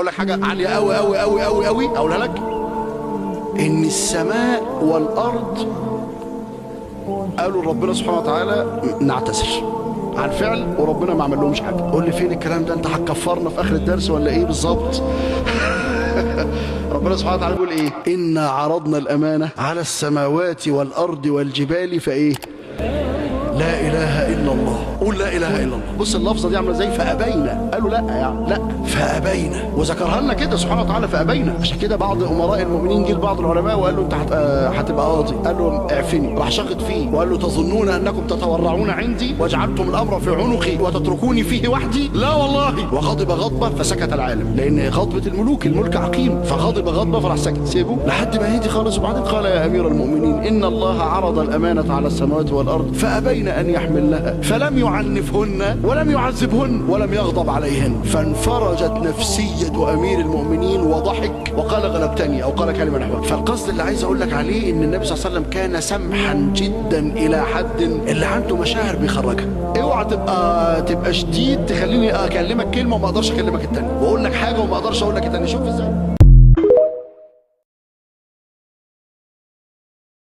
اقول لك حاجة عالية قوي قوي قوي قوي قوي اقولها لك، ان السماء والارض قالوا ربنا سبحانه وتعالى نعتذر على الفعل، وربنا ما عمل لهمش حاجة. قول لي فين الكلام ده؟ انت هتكفرنا في اخر الدرس ولا ايه بالظبط؟ ربنا سبحانه وتعالى بيقول ايه؟ انا عرضنا الامانة على السماوات والارض والجبال فايه؟ لا اله الا الله. قول لا اله الا الله. بص اللفظه دي عامله ازاي؟ فابينا، قالوا لا يعني لا، فابينا، وذكرها لنا كده سبحانه وتعالى فابينا. عشان كده بعض امراء المؤمنين جه لبعض العلماء وقال له انت هتبقى قاضي، قال له اعفني، راح شاخد فيه وقال له تظنون انكم تتورعون عندي وجعلتم الامر في عنقي وتتركوني فيه وحدي؟ لا والله. وغضب غضبه فسكت العالم، لان غضبه الملوك، الملك عقيم، فغضب غضبه فراح سكت، سيبه لحد ما هدي خالص. وبعدين قال يا امير المؤمنين ان الله عرض الامانة على السماوات والارض فابينا أن يحملنها فلم يعنفهن ولم يعذبهن ولم يغضب عليهن، فانفرجت نفسية أمير المؤمنين وضحك وقال غلبتني، أو قال كلمة نحوها. فالقصد اللي عايز أقول لك عليه إن النبي صلى الله عليه وسلم كان سمحا جدا إلى حد اللي عنده مشاعر بيخرجها. اوعى تبقى شديد تخليني أكلمك كلمة وما أقدرش أكلمك التانية، وأقول لك حاجة وما أقدرش أقول لك التانية. شوف إزاي.